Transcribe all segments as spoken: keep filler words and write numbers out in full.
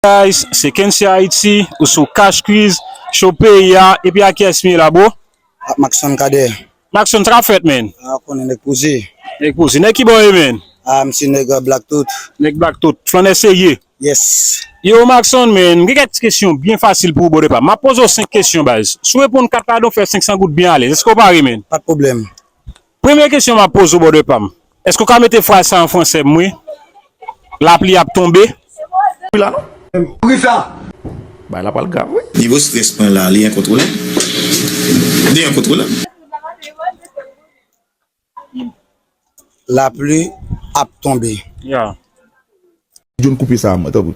Guys, se Kensia Haiti, ou sou Cash Quiz, show peyi a, epi ak kiyès m ye la, bro? Ak Maxon Kader. Maxon, sa k ap fèt, man? A, konnen nèg poze. Nèg poze. Nèg ki bò w ye, man? A, m se nèg, uh, Black Tout. Nèg Black Tout. Flannè serye. Yes. Yo, Maxon, man, m gen kèk ti kesyon byen fasil pou ou, bòdè pa m. M ap poze w senk kesyon, baz. Si w reponn kat ladan, w fè senk san goud byen alèz. Èske w pare, man? Pa t pwoblèm. Premye kesyon m ap poze w, bòdè pa m. Èske w ka mete fraz sa an fransè pou mwen? Lapli ap tonbe. Wi la, non? Poukisa? Bagay la pral grav, wi. Nivo strès mwen la, li enkontwolab. Li enkontwolab. Lapli ap tonbe. Ya. John, koupe sa a, mwen, tanpri.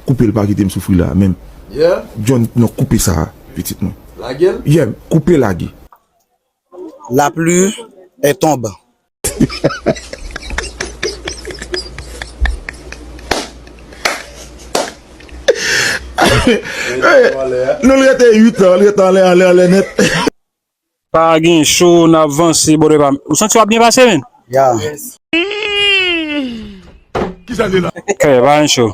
Koupe l, pa kite m soufri la, menm. Yeah. John, non, koupe sa a, pitit mwen. Lage l? Yeah, koupe, lage. La pluie est tombe. Non, li rete uit an, li rete anlè, anlè, anlè nèt. Pa gen cho, n ap vanse, bòdè pa m. Ou santi w ap byen pase, menn? Ya. Kisa li la? Ok, pa gen cho.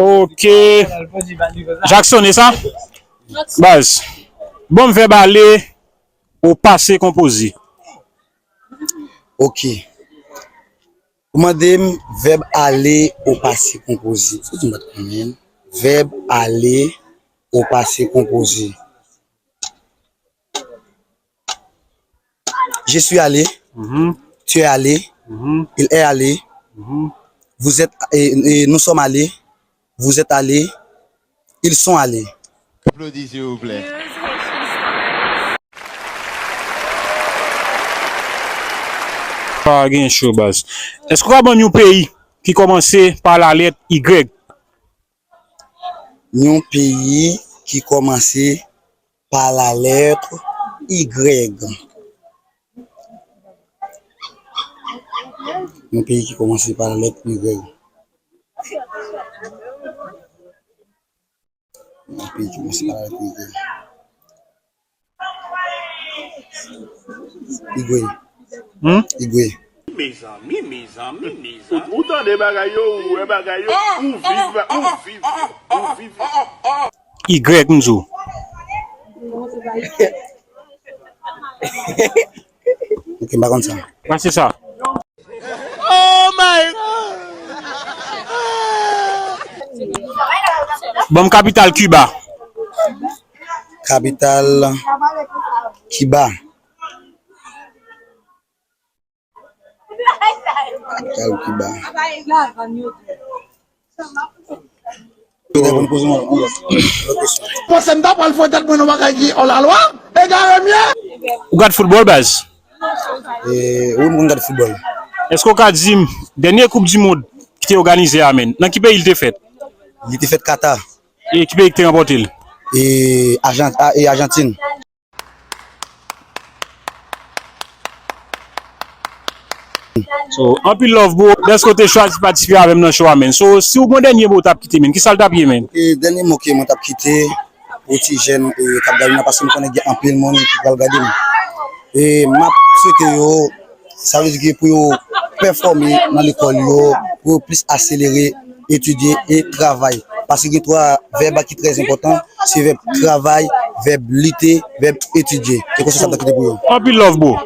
Ok. Jackson, e sa? Baz, ban m vèb ale o pase konpoze. Ok. Ou mande m vèb ale o pase konpoze. Sa di m pa t konnen. Vèb ale o pase konpoze. Je suis allé. Mhm. Tu es allé. Mhm. Il est allé. Mhm. Vous êtes, et, et nous sommes allés. Vous êtes allés. Ils sont allés. Applaudissez, s'il vous plaît. Pa gen cho, baz. Èske w ka ban m yon peyi ki kòmanse pa lalèt Y? Yon peyi ki kòmanse pa lalèt Y. Yon peyi ki kòmanse pa lalèt Y. Yon peyi ki kòmanse pa lalèt Y. Igwe. Hmm? Igwe. Mezanmi, mezanmi, mezanmi. Ou, ou tande bagay yo, ou wè bagay yo, ou viv, ou viv, ou viv. Y, m di w. Ok, m pa konn sa. Mwen se sa. Oh my God! Ban m kapital Kiba. Kapital Kiba. Kapital Kiba. Panse m ta pral fè tèt mwen nan bagay ki hors la loi? Egare m ye! Ou gad foutbòl, baz? E, wi, m konn gad foutbòl. Èske w ka di m, dènye koup di mond ki te òganize a, menn, nan ki peyi l te fèt? Li te fèt Kata. E ki peyi ki te ranpòte l? E, Ajan-, a, e Ajantin. So, anpil love, bro. Dèske w te chwazi patisipe avè m nan show a, menn. So, si w gen dènye mo w t ap kite, menn, kisa l t ap ye, menn? E dènye mo ke mwen t ap kite pou ti jèn, e, k ap gade m nan, paske m konnen gen anpil moun ki pral gade m. E m ap swete yo, sa vle di ke pou yo pèfòme nan lekòl yo, pou yo plis aselere etidye e travay. Paske gen twa vèb ki trè enpòtan, se vèb travay, vèb lite, vèb etidye. E konsa sa t ap kite pou yo. Anpil love, bro.